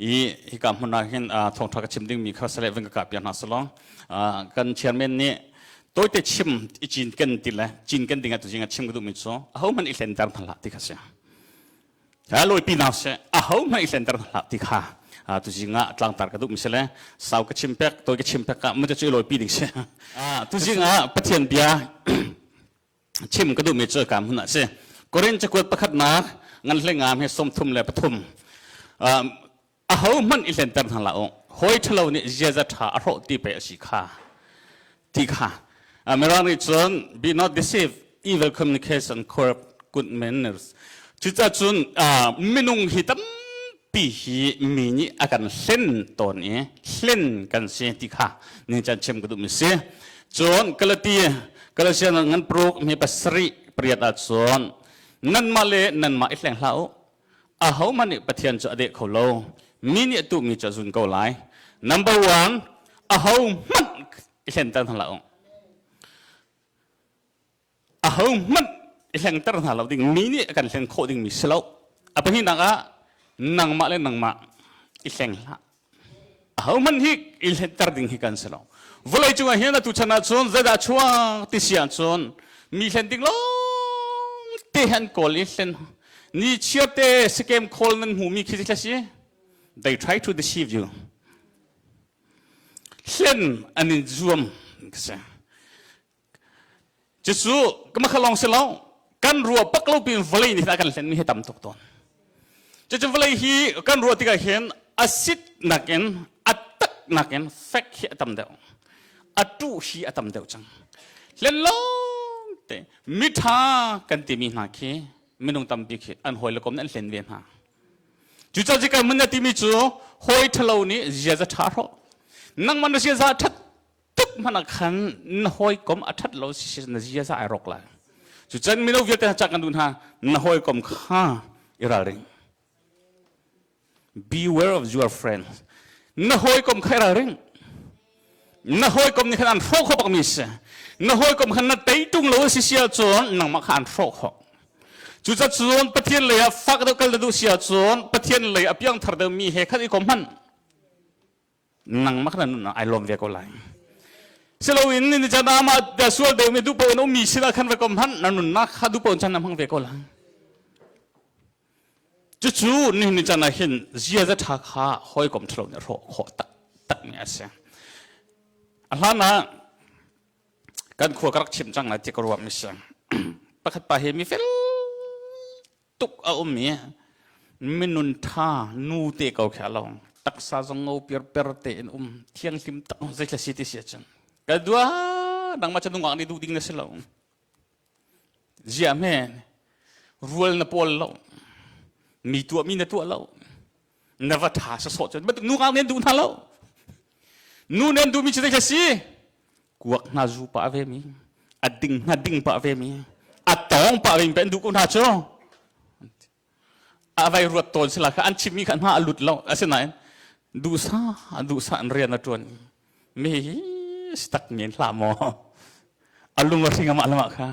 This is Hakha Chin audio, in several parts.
I hika hmun ah hin thawngtha ka chim dingmi kha sale van ka kah piak hna salong. Kan chairman nih tawite chim i cinken ti le cinken ding ah tuzing ah chim ka duhmi cu ahohmanh i hlenter hna hlah ti kha si. Lawipi nau seh ahohmanh i hlenter hna hlah ti kha tuzing ah tlangtar ka duhmi si le sau ka chim pek tawi ka chim pek ah mute cu i lawipi ding si. Tuzing ah Pathian bia chim ka duhmi cu ka hmun ah si. Korin cakuat pakhatnak ngan hlengam he 33. Ahohmanh i hlenter hna hlah u. Hawi ṭhalo nih ziaza ṭha a hrawh ti pei a si kha. Ti kha. Mirang nih cun be not deceived, evil communication corrupt good manners. Cucacun minung hi tampi hi mi nih a kan hlen tawn i hlen kan si ti kha ni can chim ka duhmi si. Cun Galati Galatian ngan paruk mi pasarih pariat ah cun nanmah le nanmah i hleng hlah u. Ahohmanh nih Pathian cu a deh kho lo. Mi nih a tuhmi cu a zun ko lai. Number one, ahohmanh i hlenter hna hlah u. Ahohmanh i hlengter hna lo ding mi nih a kan hlen khawh dingmi si lo. A pahnihnak ah nangmah le nangmah i hleng hlah. Ahohmanh hi i hlenter ding hi kan si lo. Vawlei cungah hin atu chan ahcun zeidah chuak ti si ahcun mi hlen ding lawng te han kawl i hlen ni chiar te scam call nan hmuhmi khi si si they try to deceive you hlen an in zuam si Cucu ka lawng si lo kan ruah bak lo pin vawlei nih a kan hlenmi hi tam tuk tawn. Cucu vawlei hi kan ruah tikah hin a sit nakin a tak nakin fek hi a tam deuh. A tuh hi a tam deuh cang. Hlen lawng te mitha kan timi hna khi minung tampi khi an hawi le kom nih an hlen ve hna. Cucaah kan mun na timi cu hawi ṭhalo nih ziaza ṭha hrawh. Nangmah na ziaza ṭhat tuk hmanh ah khan na hawikom a ṭhat lo si na ziaza ai rawk lai. Cucan mino vialte hna cah kan duh hna na hawikom kha i ralring. Beware of your friends. Na hawikom kha i ralring. Na hawikom nih khan an hrawh kho bakmi si. Na hawikom khan na tei tung lo si si ahcun nangmah kha an hrawh khawh. Cucacun Pathian lei ah fak deuh kal na duh si ahcun Pathian lei a piangthar deuhmi he khan i kom hmanh. Nangmah na nun ai lawm ve ko lai. Siloin ni chan ama da sual deuh mi du po in ummi sin ah khan ve kom hmanh na nunnak kha du po in chan na hmang ve ko lai. Cucu ni ni chan ah hin ziaza ṭha kha hawikom ṭhalo nih hrawh khawh taktak mi a si. A hlan ah kan khua ka rak chim cang lai ti ka ruah mi si. Pakhat pa hi mi fel tuk a um i minun ṭha nu te ko khi a lo taksa zong ngo pirper te in um thianghlim tak zeithla si ti si ahcun ka dua nangmah cu nungak nih duh ding na si lo zia hme rual na pawl lo mi tuah mi na tuah lo na va ṭha sawsawh cun bantuk nungak nih an duh hna lo nu nih an duhmi cu zeithla si Kuak hna zu pah ve mi, a ding hna ding pah ve mi, a tawng pah ve mi an duh ko hna cu. A vai ruat tawn sila kha an chimmi kha hna a lut lo. Asinain duhsa duhsa an rian a ṭuan. Mi hi si tak men hlah maw? A lung a hring amah lamah kha.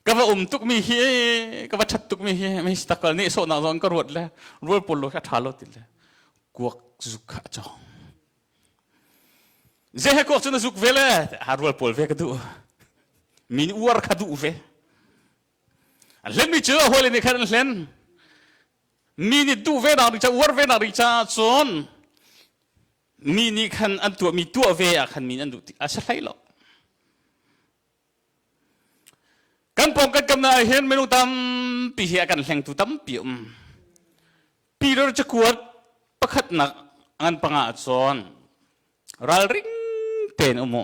Ka va um tuk mi hi, ka va ṭhat tuk mi hi, mi si tak nih sawhnak zong ka ruat le rual pawl lo kha ṭha lo ti le kuak zuk kha a cawng. Zei he kuak cu na zuk ve le ha rual pawl ve ka duh. Min uar kha duh ve. An hlenmi cu a hawile nih khan an hlen. Mi nih duh ve nak ding ca uar ve nak ding caah cun mi nih khan an tuahmi tuah ve ah khan mi an duh tik a si hlei lo. Kan pawng kan kam ah hin minung tampi hi a kan hlengtu tampi um. Peter cakuat pakhatnak ngan panga cun ralring tein um u.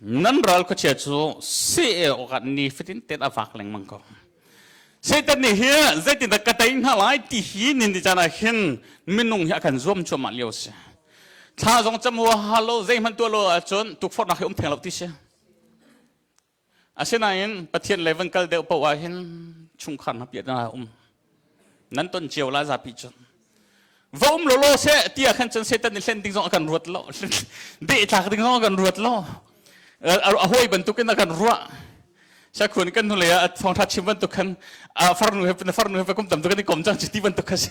Nan ral khuachia cu seh awkah nifatin tein a vak lengmang ko. Satan nih hi zeitindah ka tei hna lai ti hi nin ti caan ah hin minung hi a kan zuam cuahmah lio a si. Thla zong cam huaha lo zeihmanh tuah lo ahcun tukforhnak hi um theng lo ti si. Asinain Pathian lei van kal deuh paoh ah hin chungkhar hna piah a um. Nan ton cio la zapi cun. Va um lo law seh ti ah khan cun Satan nih hlen ding zong a kan ruat lo. Deh tlak ding zong a kan ruat lo. A hawi bantukin a kan ruah. Sakhun kan hnulei ah thawngṭha chim bantuk khan farnu he na farnu he kum tam tuk kan i kom cang ti bantuk kha si.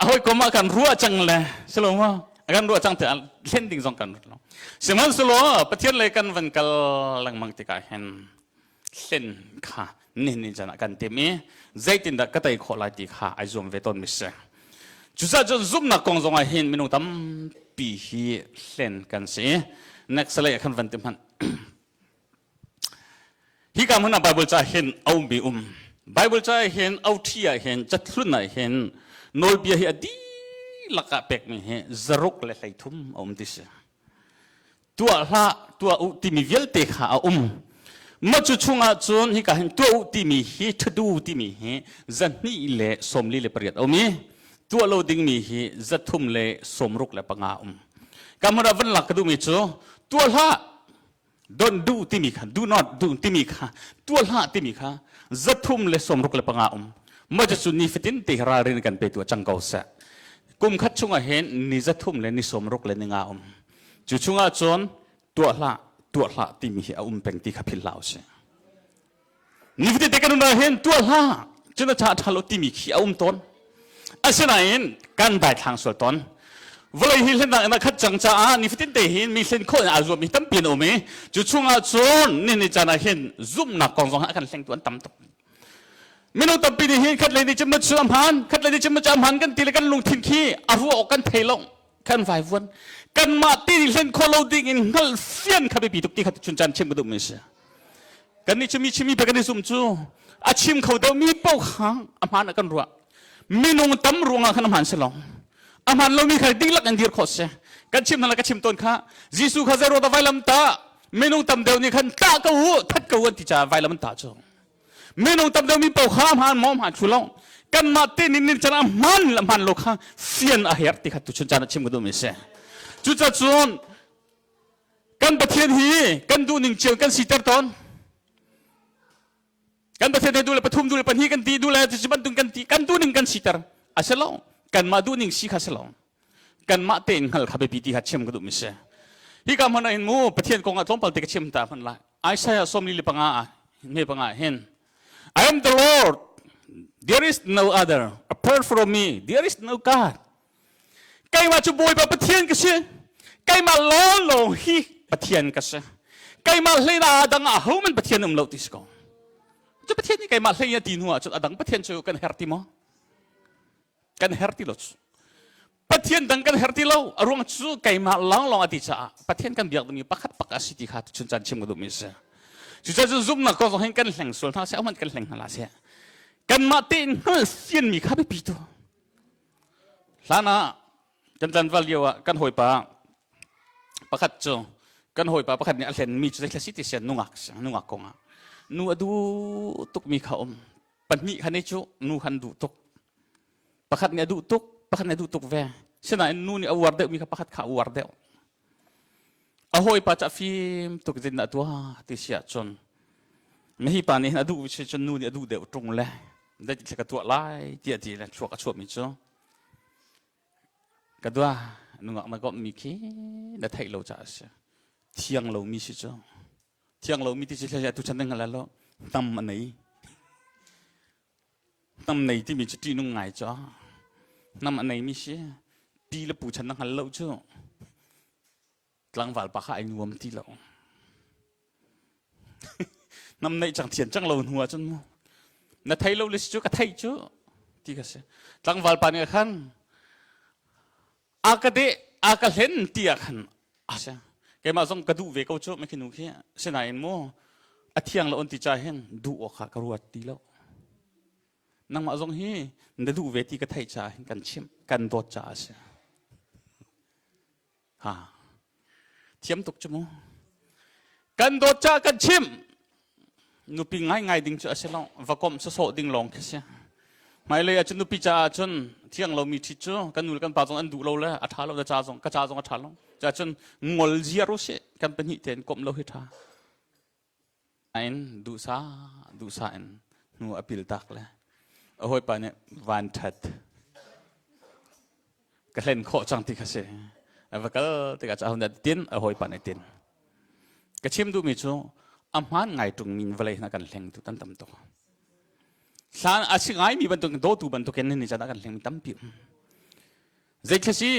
hawikom ah kan ruah cang le si lo maw? Kan ruah cang tiah thlen ding zong kan ruat lo. Sihmanhsehlaw Pathian lei kan van kal lengmang tikah hin hlen kha nihin ni caan ah kan tim i zeitindah ka tei khawh lai ti kha ai zuam ve tawn mi si. Cucaah cun zumhnak kong zong ah hin minung tampi hi hlen kan si. Next lei ah khan van ti hmanh. Hi ka hmun ah Bible ca hin a ummi um. Bible ca hin OT ah hin cathlun ah hin nawlbia hi a dihlak ah pekmi hi zaruk le 30 a um ti si. Tuah hlah, tuah u timi vialte kha a um. Mah cu chungah cun hika hin tuah u timi hi ṭhadu timi hi 248 a um i tuah lo dingmi hi 365 a um. Ka hmun ah van lak ka duhmi cu tuah hlah don't do timi kha do not do timi kha tuah hlah timi kha 365 um. Mah cu nifatin te ralrin kan pe tu cang ko seh. Kum khat chungah hin ni zathum le ni sawmruk le ni nga um. Cu chungah cun tuah hlah tuah hlah timi hi a um peng ti kha philh hlah usih. Nifatin te kan nun ah hin tuah hlah cun a ṭha ṭha lo timi khi a um tawn. Asinain kan daithlang sual tawn. Vawlei hi hlennak in a khat cang caah nifatin te hin mi hlen khawh in aa zuammi tampi an um i cu chungah cun ni ni caan ah hin zumhnak kong zong ah a kan hlengtu an tam tuk. Minung tampi nih hin khat lei nih cun cu a hmaan, khat lei nih cun cu a hmaan kan ti le kan lungthin khi a ruah awk kan thei lo. Kan vaivuan. Kanmah ti nih hlen khawh lo ding in hngalh fian kha biapi tuk ti kha chun caan chim ka duhmi a si. Kannih cu mi chimmi pe kan i zum cu a chim kho deuhmi paoh kha a hmaan ah kan ruah. Minung tam ruangah khan a hmaan si lo. A hmaan lomi kha dihlak in dir khawh si. Kan chim hna le ka chim tawn kha Jesuh kha zei ruah dah vailam tah minung tam deuh nih khan tah ko u that ko u an ti caah vailam an tah cu. Minung tam deuhmi paoh kha hmaan maw hmaan thlu lo. Kanmah te nih nin can ah hmaan le hmaan lo kha fian a herh ti kha tuchun caan ah chim ka duhmi a si. Cucacun kan Pathian hi kan duhning cio kan siter tawn. Kan Pathian hi duh le pathum duh le pahnih kan ti duh le cucu bantuk kan ti kan duhning kan siter. A si lo. Kanmah duhning si kha si lo. Kanmah tein hngal kha biapi ti kha chim ka duhmi si. Hi ka hmun ah hin mu Pathian kong ah tlawmpal te ka chim ta hman lai. Isaiah 45 ah me panga hin I am the Lord there is no other apart from me there is no God keimah cu Bawipa Pathian ka si keimah lawnglawng hi Pathian ka si keimah hlei ah dang ah hohmanh Pathian um lo ti si ko cu Pathian nih keimah hlei a ti hnu ah cun a dang Pathian cu kan herh ti maw Kan herh ti lo cu. Pathian dang kan herh ti lo. A ruang cu keimah lawnglawng a ti caah Pathian kan biak dingmi pakhat pak a si ti kha chun caan chim ka duhmi a si. Cucaah cun zumhnak kong zong hin kan hleng sual hna seh, ahohmanh kan hleng hna hlah seh. Kanmah tein hngal fianmi kha biapi tu. Hlan ah kan tlanval lio ah kan hawipa pakhat cu kan hawipa pakhat nih a hlenmi cu zeithla si ti sian nungak nungak kong ah nu a duh tukmi kha um pahnih khan i cu nu khan duh tuk pakhat nih a duh tuk pakhat nih a duh tuk ve sinain nu nih a uar deuhmi kha pakhat kha a uar deuh a hawipa cu a fim tuk zin a tuah ti si ahcun hi pa nih hin a duh si cun nu nih a duh deuh ṭung le zeitin ka tuah lai tiah ti le thluak a chuahmi cu ka dua nungak na komhmi khi na theih lo caah a si thiang lomi si cu Thiang lomi ti si hlei atu chan hngal lo hnam a nei. Hnam nei timi cu ṭihnung ngai cu. Hnam a neimi si. Pi le pu chan na hngal lo cu. Tlangval pa kha ai nuam ti lo. Hnam neih cang thian cang lo hnu ah cun mu. Na thei lo le si cu ka thei cu ti ka si. Tlangval pa nih khan a ka deh a ka hlen ti ah khan a si keimah zong ka duh ve ko cu mikhi nu khi sinain mu a thiang lo on ti cha hin duh awk kha ka ruat ti lo nangmah zong hi na duh ve ti ka theih caah hin kan chimh kan dawt caah a si ha thiam tuk cu mu Kan dawt caah kan chimh. Nupi ngaingai ding cu a si lo. Va komh sawsawh ding lawng khi si. Hmailei ah cun nupi caah cun thiang lomi ṭhit cu kan nu le kan pa zong an duh lo le a ṭha lo na ca zong ka ca zong a ṭha lo. Caah cun ngol ziar usih kan pahnih tein komh lo hi ṭha. Nain duhsah duhsah in hnu a pil tak le a hawipa nih van ṭhat ka hlen khawh cang ti kha si a va kal tikah cu ahun tin a hawipa nih tin ka chim duhmi cu a hmaan ngai ṭung min vawlei hna kan hleng tu tan tam tuk hlan a si ngaimi bantuk dawtu bantukin ni caan ah kan hleng mi tampi um. Zeithla si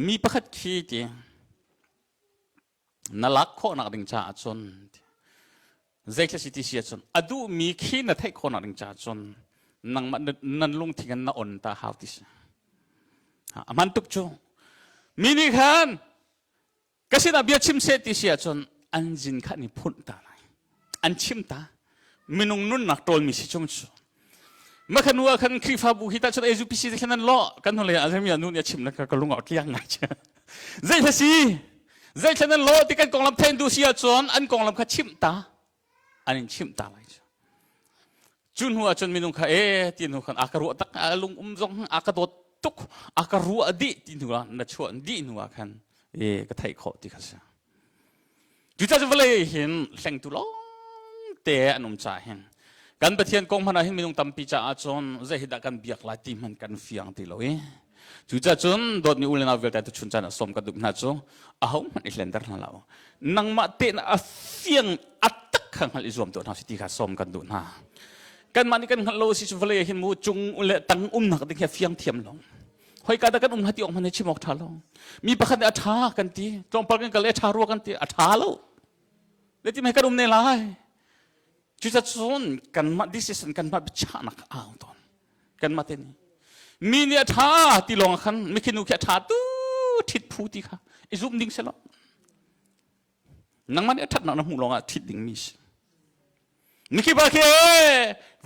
mi pakhat khi ti na lak khawhnak ding caah cun zeithla si ti si ahcun a duhmi khi na theih khawhnak ding caah cun nangmah nan lungthin in na on ta hau ti si. A hman tuk cu. Mi nih khan ka sinah bia chim seh ti si ahcun an zin kha an i phunh ta lai an chim ta minung nunnak ṭawlmi si chung cu makha nu ah khan Khrihfabu hi ta chun AUPC te khan an law kan hnulei ah azami nu nih a chim le ka lung ah tliang ngai che zei thla si zei thla nan law ti kan konglam thein du si ahcun an konglam kha chimh ta an in chimh ta lai cu cu hnu ah cun minung kha e ti hnu khan a ka ruah tak a lung um zong a ka dawt tuk a ka ruah dih ti hnu ah na chuah dih hnu ah khan e ka theih khawh ti kha si cucaah cu vawlei hin hlengtu lawng te an um caah hin kan Pathian kong hmanh ah hin minung tampi caah cun zei hi dah kan biak lai ti hmanh kan fiang ti lo i Cucaah cun dawtmi u le nau vialte tuchun caan ah sawm ka duh hna cu ahohmanh i hlenter hna lo. Nangmah tein a fiang a tak kha hngalh i zuam tuah hna si ti kha sawm kan duh hna. Kanmah nih kan hngalh lo si cu vawlei hin mu cung le tang umnak ding hi a fiang thiam lo. Hoi ka dah kan um hati awk hmanh hi chim awk ṭha lo. Mi pakhat nih a ṭha kan ti, tlawmpal kan kal i a ṭha rua kan ti, a ṭha lo. Le ti mei kan um ne lai. Cucacun kanmah decision kanmah biachahnak au tawn. Kanmah te nih mi nih a ṭha ti lawng ah khan mikhi nu khi a ṭha tu ṭhit phu ti kha i zum ding si lo. Nangmah nih a ṭhatnak na hmuh lawng ah ṭhit ding mi si. Mikhi pa khi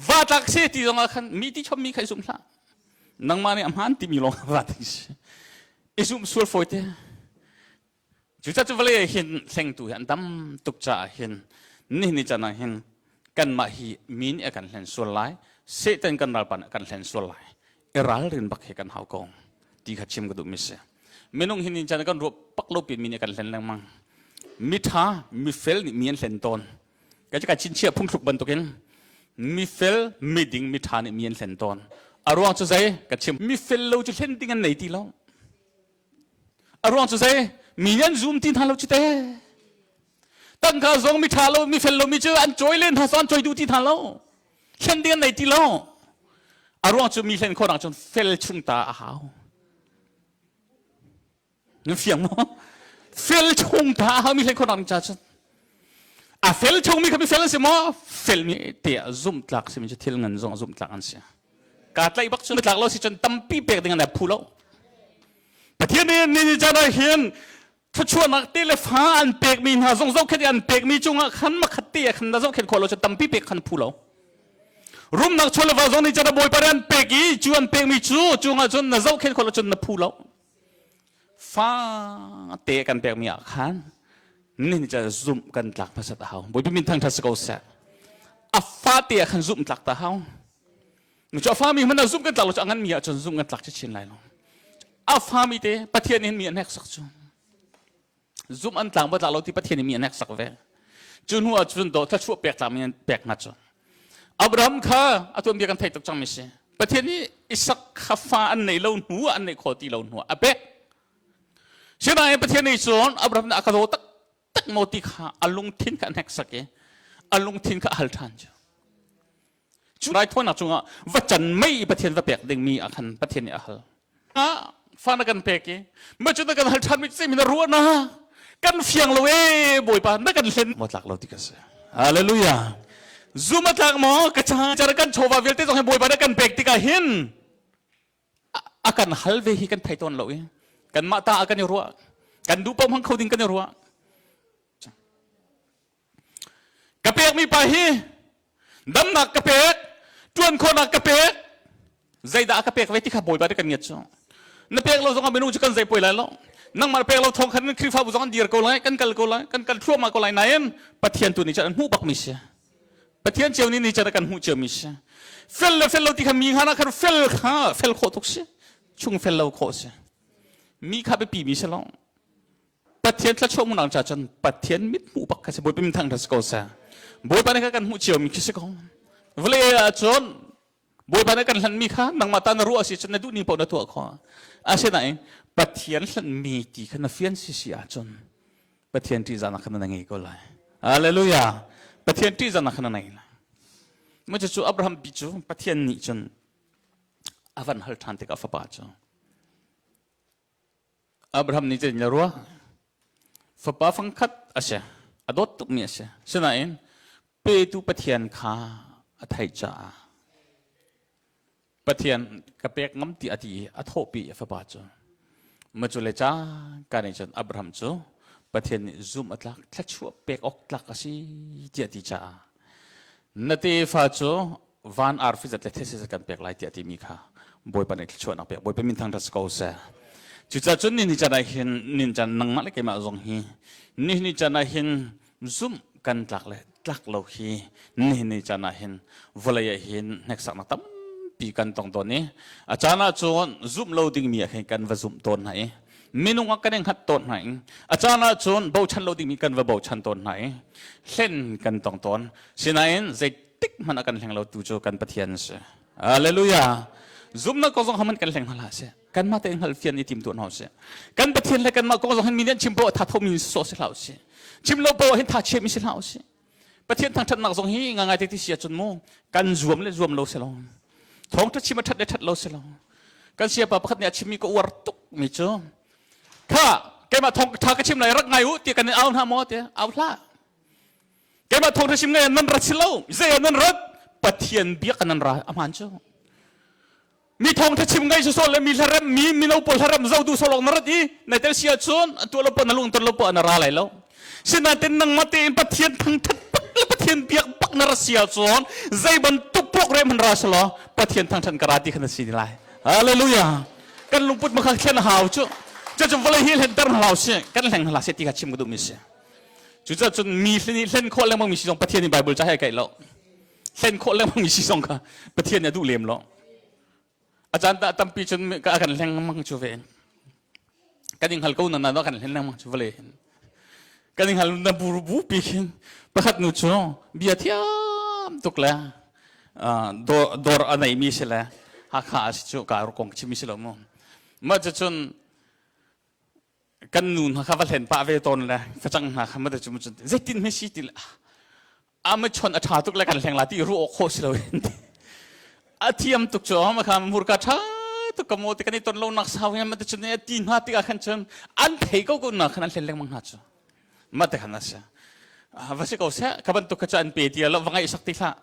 va tlak si ti zong ah khan mi ti chom mi kha i zum hlah. Nangmah nih a hmaan timi lawng ah va ding si. I zumh sual fawi te. Cucaah cu vawlei ah hin hlengtu hi an tam tuk caah hin nihin ni caan ah hin kanmah hi mi nih a kan hlen sual lai, Satan kan ralpa nih a kan hlen sual lai. I ralrin bak hi kan hau ko ti kha chim ka duhmi si. Minung hi ni caan kan ruah pak lo piin mi nih a kan hlen lengmang. Mi ṭha, mi fel nih mi an hlen tawn. Ka ka chinchiah phungthluk bantukin mi fel, mi ding, mi ṭha nih mi an hlen tawn. A ruang cu zei? Ka chim. Mi fel lo cu hlen ding an nei ti lo. A ruang cu zei? Mi nih an zum ti hna lo cu te. Tangka zong mi ṭha lo, mi fel lomi cu an cawi len hna, an cawi duh ti hna lo. Hlen ding an nei ti lo. A ruang cu mi hlen khawh cun fel chung ta a hau. Na fiang maw? Fel chung ta a hau mi hlen khawh ding cha cun. A fel chung mi kha mi fel an si maw? Fel mi te ah zumh tlak simi cu thil ngan zong zumh tlak an si. Kaa tlaih bak cu tlak lo si cun tampi pek ding an phu lo. Pathian nih ni ni caan ah hin thluachuahnak te le fa an pekmi hna zong zohkhenh i an pekmi cungah khan makhat te ah khan na zohkhenh khawh lo cu tampi pek khan phu lo. Rumnak chaw le va zong nih caan ah Bawipa nih an pek i cu an pekmi cu cungah cun na zohkhenh khawh lo cun na phu lo. Fa te kan pekmi ah khan nihin caan zumh kan tlak hmasat a hau. Bawipa min thangṭhat si ko seh. A fa te ah khan zumh tlak ta hau. Cu a fami hmanh ah zumh kan tlak lo cu a nganmi ahcun zumh kan tlak chin lai lo. A fami te Pathian nih mi a hneksak cu. Zumh an tlang ba tlak lo ti Pathian nih mi a hneksak ve. Cu hnu ah cun do thluachuah pek tlak mi pek hna cu. Abraham kha a tuanbia kan thei tuk cangmi si. Pathian nih Isak kha fa an nei lo hnu ah an neih khawh ti lo hnu ah a pek. Sinain Pathian nih cun Abraham nih a ka daw tak tak maw ti kha a lungthin kha a hneksak i a lungthin kha a hal ṭhan cu. Cu raithawinak cungah va can mei i Pathian va pek dingmi ah khan Pathian nih a hal. Ah, fa na kan pek i ma cu na kan hal ṭhan mi mi na ruah na kan fiang lo e Bawipa na kan hlen maw tlak lo ti ka si. Hallelujah. Zum a tlak maw ka cha cara kan chawva vialte zong hi Bawipa na kan pek tikah hin a kan hal ve hi kan thei tawn lo i kanmah ta ah kan i ruah kan duh paoh hmang kho ding kan i ruah Ka pekmi pa hi damnak ka pek, ṭuan khawhnak ka pek, zeidah ka pek ve ti kha Bawipa nih kan ngiat cu. Na pek lo zongah minung cu kan zei poi lai lo. Nangmah pek lo thawng khan Khrihfabu zong an dir ko lai, kan kal ko lai, kan kal thluahmah ko lai nain Pathian tu nih cun an hmuh bakmi si. Pathian cio nih nih cun a kan hmuh ciomi si. Fel le fel lo ti kha mi hna khan fel kha fel khawh tuk si. Chung fel lo khawh si. Mi kha biapi mi si lo. Pathian thluachuah hmuhnak ca cun Pathian mit hmuh bak kha si Bawipa min thangṭhat si ko seh. Bawipa nih kha kan hmuh ciomi khi si ko. Vawlei ah cun Bawipa nih kan hlanmi kha nangmah ta na ruah si cun na duh ning paoh na tuah khawh. Asinain Pathian hlanmi ti kha na fian si si ahcun Pathian ṭihzahnak kha na ngei ko lai. Hallelujah. Pathian ṭihzahnak kha na ngei lai. Mah cucu Abraham pi cu Pathian nih cun a van hal ṭhan tikah fapa cu. Abraham nih zeitin a ruah? Fapa fangkhat a si. A dawt tukmi a si. Sinain petu Pathian kha a theih caah Pathian ka pek ngam ti a ti i a thawhpi a fapa cu. Macu le ca ka nih cun Abraham cu Pathian nih zum a tlak thluachuah pek awk tlak a si tiah ti caah na tefa cu van arfi zat le these zat kan pek lai tiah timi kha Bawipa nih thluachuahnak pek Bawipa min thangṭhat si ko seh. Cucaah cun ni ni caan ah hin nin caan nangmah le keimah zong hi ni ni caan ah hin zumh kan tlak le tlak lo hi nihin ni caan ah hin vawlei ah hin hneksaknak tampi kan tong tawn i a caan ah cun zumh lo dingmi ah khin kan va zumh tawn hna i minung ah kan i hngat tawn hna i a caan ah cun bochan lo dingmi kan va bochan tawn hna i hlen kan tong tawn. Sinain zeitik hmanh a kan hleng lo tu cu kan Pathian a si. Hallelujah. Zumhnak kong zong haman kan hleng hna hlah seh. Kanmah tein hngalhfian i tim tuah hna usih. Kan Pathian le kanmah kong zong hin mi nih an chim poah tha thomi sawh si hlah usih. Chim lo poah hin tha chiami si hlah usih. Pathian thangṭhatnak zong hi ngangai te ti si ahcun mu kan zuam le zuam lo si lo. Thawngṭha chim a ṭhat le ṭhat lo si lo. Kan siapa pakhat nih a chimmi ka uar tuk mi cu kha keimah thawngṭha ka chim lai rak ngai u ti kan in au hna maw ti au hlah. Keimah thawngṭha chim ngai nan rat si lo. Zei ah nan rat? Pathian bia kan nan ra a hmaan cu. Mi thawngṭha chim ngai sawsawh le mi hlarem mi mino pawl hlarem zo duh sawlawk na rat i nai tel si ahcun an tuah lo poah na lung ton lo poah na ra lai lo. Sinain nangmah tein Pathian thangṭhat bak le Pathian biak bak na rat si ahcun zei bantuk program han ra selaw Pathian thangṭhat ka ra ti kha na si lai. Hallelujah. Kan lungput ma kha thlen a hau cu. Cucu vawlei hi hlenter hna hlah usih. Kan hleng hna hlah seh ti kha chim ka duhmi si. Cucaah cun mi hlen hlen khawh lengmang mi si zong Pathian nih Bible ca he kaih lo. Hlen khawh lengmang mi si zong kha Pathian nih a duh lem lo. A caan ta tampi cun ka kan hleng lengmang cu ve. Kan in hal ko na na kan hlen lengmang cu vale hin. Kan in hal na bu bu pi khin pakhat nu cu bia thiam tuk le dor a nei mi si le Hakha a si cu ka kong chim mi si lo mu. Mah cu cun kan nu hna kha va hlen pah ve tawn le facang hna kha mate cu cun zeitin hme si ti le a ma chon a ṭha tuk le kan hleng la ti ru awk khawh si lo in a thiam tuk cu ma kha murka ṭha tuk ka mo ti kan i ton lo nak sau hian mate cun ti hna tikah khan cun an thei ko ko na khan an hlen lengmang hna cu mate khan a si va si ko seh ka bantuk kha cu an pe ti lo va ngaih sak ti hlah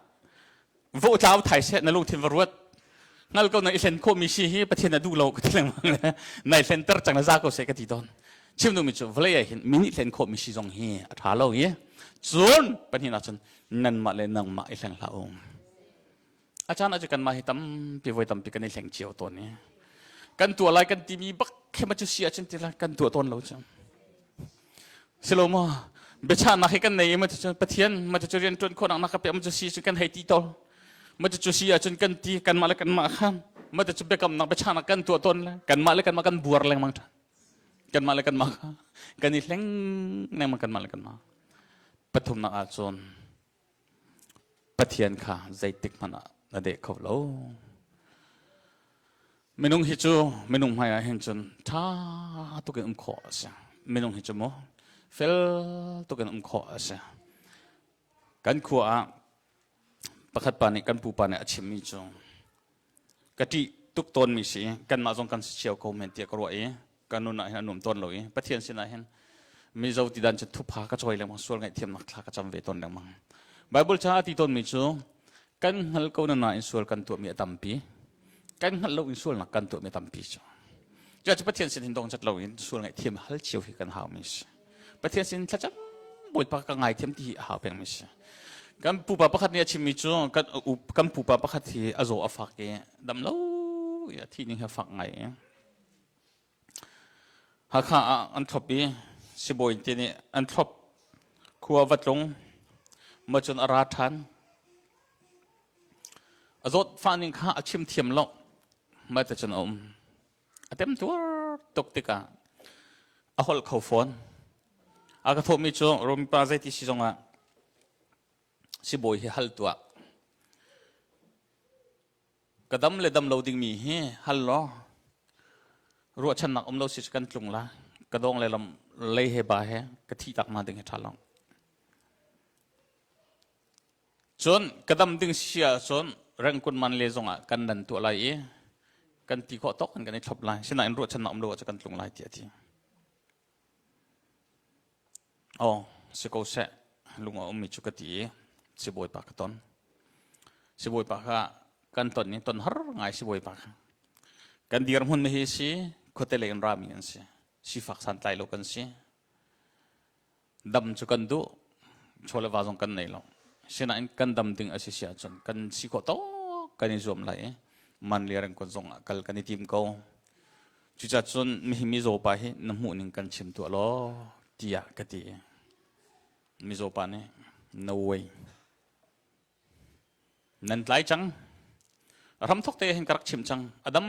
vo tlau thai seh na lungthin va ruat ngal ko na i hlen khawhmi si hi Pathian a duh lo ka ti lengmang le nai hlenter cang na za ko seh ka ti tawn. Chim duhmi cu vawlei ah hin mi nih hlen khawhmi si zong hi a ṭha lo i cun pahnihnak cun nanmah le nangmah i hleng hlah u. A caan ah cu kanmah hi tampi voi tampi kan i hleng cio tawn i kan tuah lai kan timi bak khi ma cu si ahcun ti lai kan tuah tawn lo cu. Silo maw biachahnak hi kan nei i ma cu Pathian ma cu rian ṭuan khawhnak na ka pek ma cu si cu kan hei ti tawn. Ma cu si ahcun kan ti kanmah le kanmah kha ma cu biakamnak biachahnak kan tuah tawn le kanmah le kanmah kan buar lengmang ṭhan. Kanmah le kanmah kha kan i hleng lengmang kanmah le kanmah. Pathumnak ahcun Pathian kha zeitik hmanh ah na deh kho lo. Minung hi cu minung hmai ah hin cun ṭha tuk in um khawh a si. Minung hi cu mu fel tuk in um khawh a si. Kan khua ah pakhat pa nih kan pupa nih a chimmi cu ka ṭih tuk tawnmi si i kanmah zong kan si cio ko men tiah ka ruah i ka nun ah hin a nuam tawn lo i Pathian sinah hin Mizo ti dan cu thupha ka cawi lengmang, sual ngaihthiamnak thla ka cam ve tawn lengmang. Bible ca a ti tawnmi cu kan hngal ko na nain sual kan tuahmi a tampi, kan hngalh lo in sualnak kan tuahmi a tampi cu. Cu Pathian sin hin dong cat lo in sual ngaihthiam hal cio hi kan haumi si. Pathian sin thlacam Bawipa ka ngaithiam ti hi a hau pengmi si. Kan pupa pakhat nih a chimmi cu kan, kan pupa pakhat hi a zaw a fak i dam lo i a thih ning hi a fak ngai i Hakha ah an thlop i sibawi te nih an thlop. Khua va tlung ma cun a ra ṭhan. A zawt fah ning kha a chim thiam lo. Ma te cun a um. A temtuar tuk tikah a holh kho fawn. A ka thawhmi cu Romipa zeiti si zongah sibawi hi hal tuah. Ka dam le dam lo dingmi hi hal law ruahchannak um lo si kan tlung la. Ka dong le lam lei he ba he ka thi tak ma ding hi ṭha lo. Cun ka dam ding si ahcun rengkun man le zongah kan nan tuah lai i kan ti khawh tawk in kan i thlop lai. Sinain ruahchannak um lo ahcun kan tlung lai tiah a ti. Aw, si ko seh, lung a ummi cu ka ti i sibawipa ka ton. Sibawipa kha kan ton i ton har ngai sibawipa kha. Kan dirhmun hi si khuate lei in rami an si. Sifak santlai lo kan si. Dam cu kan duh, chaw le va zong kan nei lo. Sinain kan dam ding a si si ahcun kan si khawh tawk kan i zuam lai i man le rengkon zong ah kal kan i tim ko. Cucaah cun mihi mizaw pa hi na hmuh ning kan chim tuah law tiah ka ti. Mizaw pa nih no way. Nan tlai cang. Ramthok te hin ka rak chim cang. A dam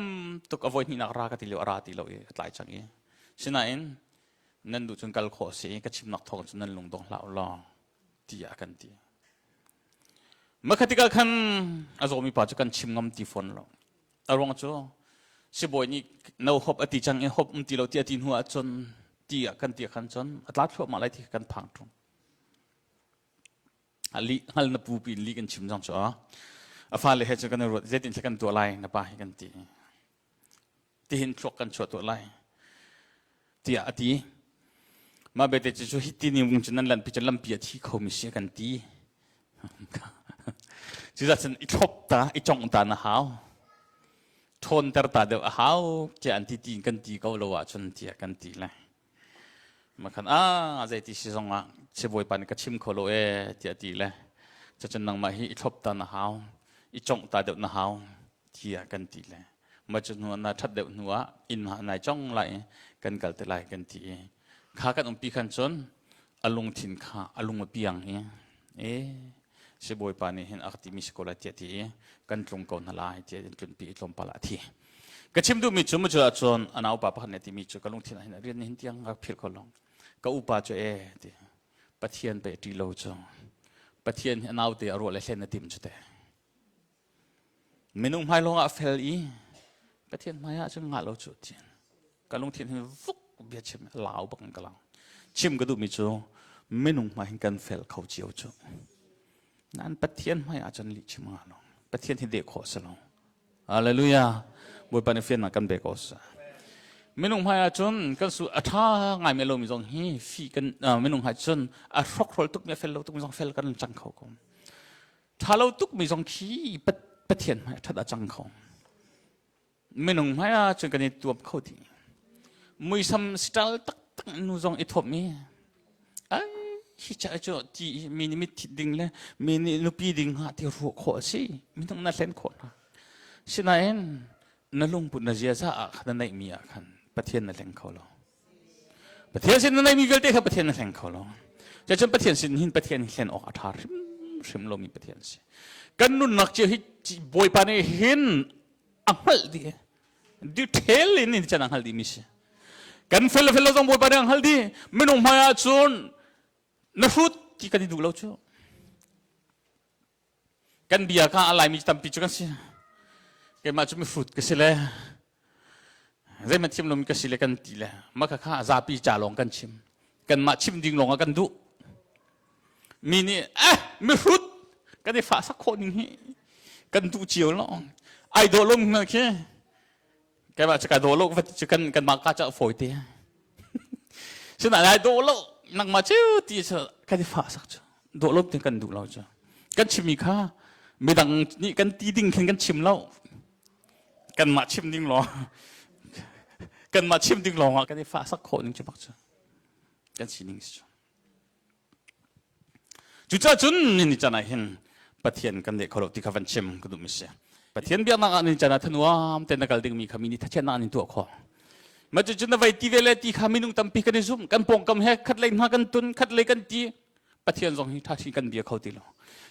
tuk a voi hnihnak ra ka ti lio a ra ti lo i a tlai cang i. Sinain nan duh cun kal khawh si i ka chimnak thawng cun nan lung dong hlah u law tiah kan ti. Makhatikah khan a zawmi pa cu kan chim ngam ti fawn lo. A ruang cu sibawi nih no hop a ti cang i hop um ti lo ti a ti hnu ahcun ti ah kan ti khan cun a tla thluahmah lai ti kan phang ṭung. A li hngal na pu piin li kan chim cang cu a fale he cu kan i ruat zeitin kan tuah lai na pa hi kan ti. Tihin thluak kan chuah tuah lai tiah a ti. Mah bete cu hi ti ni vung cu nan lanpi cu lampi a thi kho mi si kan ti. Cucaah cun i thlop ta, i congh ta na hau. Ṭhawnter ta deuh a hau tiah an ti ti kan ti ko lo ahcun tiah kan ti le. Makhan ah zeiti si zong ah sibawipa nih ka chim kho lo ee tiah ti le. Cucun nangmah hi i thlop ta na hau, i congh ta deuh na hau tiah kan ti le. Mah cu hnu ah na ṭhat deuh hnu ah inn ah nai cong lai i kan kal te lai kan ti i kha kan umpi khan cun a lungthin kha a lung a piang i e sibawipa nih hin a ka timi si ko lai tiah ti i kan tlung ko hna lai tiah in tlunpi i tlawmpal ah a thi. Ka chim duhmi cu macu ahcun a naupa pakhat nih a timi cu ka lungthin ah hin a rian nih hin tiang ka philh kho lo. Ka upa cu e ti Pathian pe ṭi lo cu Pathian hi a naute a ruah le hlen a tim cu te. Minung hmai lawng ah fel i Pathian hmai ah cun ngah lo cu ti. Ka lungthin hin vuk bia chim lau bak in ka lang. Chim ka duhmi cu minung hmai hin kan fel kho cio cu. Nain Pathian hmai ah cun lih chim ngah lo. Pathian hi deh khawh si lo. Hallelujah. Bawipa nih fiannak kan pe ko seh. Minung hmai ah cun kan su a ṭha ngai me lomi zong hi fi kan minung hmai cun a hrokhrol tukmi a fel lo tukmi zong fel kan cang kho ko. Ṭha lo tukmi zong khi Pathian hmai ṭhat a cang kho. Minung hmai ah cun kan i tuam kho dih. Muisam siṭal taktak nu zong i thuam i ai hi ca cu ti mi nih mit thit ding le mi nih nupi ding ha ti ruah khawh a si. Minung na hlen khawh hna. Sinain na lungput na ziaza ah khan na neihmi ah khan Pathian na hleng kho lo. Pathian sin na neihmi vialte kha Pathian na hleng kho lo. Cun Pathian sin hin Pathian hi hlen awk a ṭha hrimhrim lomi Pathian si. Kan nunnak cio hi Bawipa nih hin a hngalh dih. Detail in in can a hngalh dihmi si. Kan fel le fel lo zong Bawipa nih a hngalh dih. Minung hmai ah cun na hrut ti kan i duh lo cu. Kan bia kha a Laimi tampi cu kan si. Keimah cu mihrut ka si le zeihmanh thiam lomi ka si le kan ti le mah kha kha zapi ca lawng kan chim. Kanmah chim ding lawng ah kan duh. Mi nih eh mihrut kan i fahsak khawh ning hi kan duh cio lo. Ai dawh lo hna khi keimah cu ka dawh lo va ti cu kan kanmah ka ca fawi te. Sinain ai dawh lo nangmah cu ti cu kan i fahsak cu. Dawh lo ti kan duh lo cu. Kan chimmi kha midang nih kan ti ding khin kan chim lo. Kanmah chim ding lawng kanmah chim ding lawng ah kan i fahsak khawh ning cu bak cu. Kan sining si cu. Cucaah cun ni caan ah hin Pathian kan deh kho lo ti kha van chim ka duhmi si. Pathian biaknak ah ni caan ah thanuam te na kal dingmi kha mi nih thachiatnak an in tuah khawh. Mah cucun na vei ti ve le ti kha minung tampi kan i zum. Kan pawngkam he khat lei hna kan tun, khat lei kan ti. Pathian zong hi ṭha kan bia kho ti lo.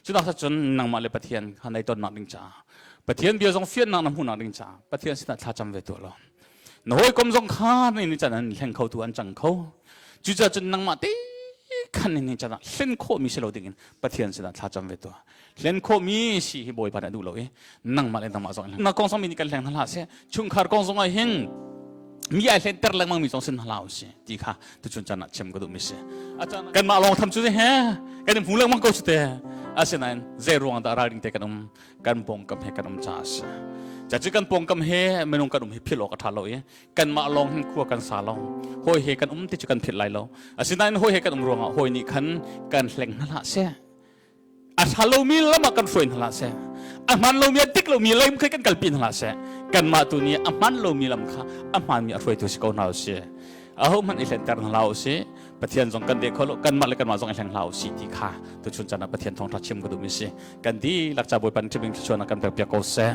Cunak cun nangmah le Pathian kha nei tonnak ding caah Pathian bia zong fiannak na hmuhnak ding caah Pathian sinah thlacam ve tuah law. Na hawikom zong kha ni caan an hleng kho tu an cang kho. Cucaah cun nangmah te khan ni caan ah hlen khawhmi si lo dingin Pathian sinah thlacam ve tuah. Hlen khawhmi si hi Bawipa nih a duh lo i nangmah le nangmah zong na kong zong mi nih kan hleng hna hlah seh. Chungkhar kong zong ah hin mi ai hlenter lengmang mi zong sin hna hlah usih ti kha tuchun caan ah chim ka duhmi si. Kanmah lawng tham cu he kan i hmu lengmang ko cu te. Asinain zei ruang dah ralring te kan um kan pawngkam he kan um caah a si. Cacu kan pawngkam he minung kan um hi philh awk a ṭha lo i kanmah lawng hin khua kan sa lo. Hawi he kan um ti cu kan philh lai lo. Asinain hawi he kan um ruangah hawi nih khan kan hleng hna hlah seh. A ṭha lomi lam ah kan hruai hna hlah seh. A hmaan lomi a dik lomi lam kha kan kalpi hna hlah seh. Kanmah tu nih a hmaan lomi lam kha a hmaanmi a hruaitu si ko hna usih. Ahohmanh i hlenter hna hlah usih. Pathian zong kan deh kho lo, kanmah le kanmah zong i hleng hlah usih ti kha tuchun caan ah Pathian thawngṭha chim ka duhmi si. Kan dihlak ca Bawipa nih ṭhiming thluachuahnak kan pek piak ko seh.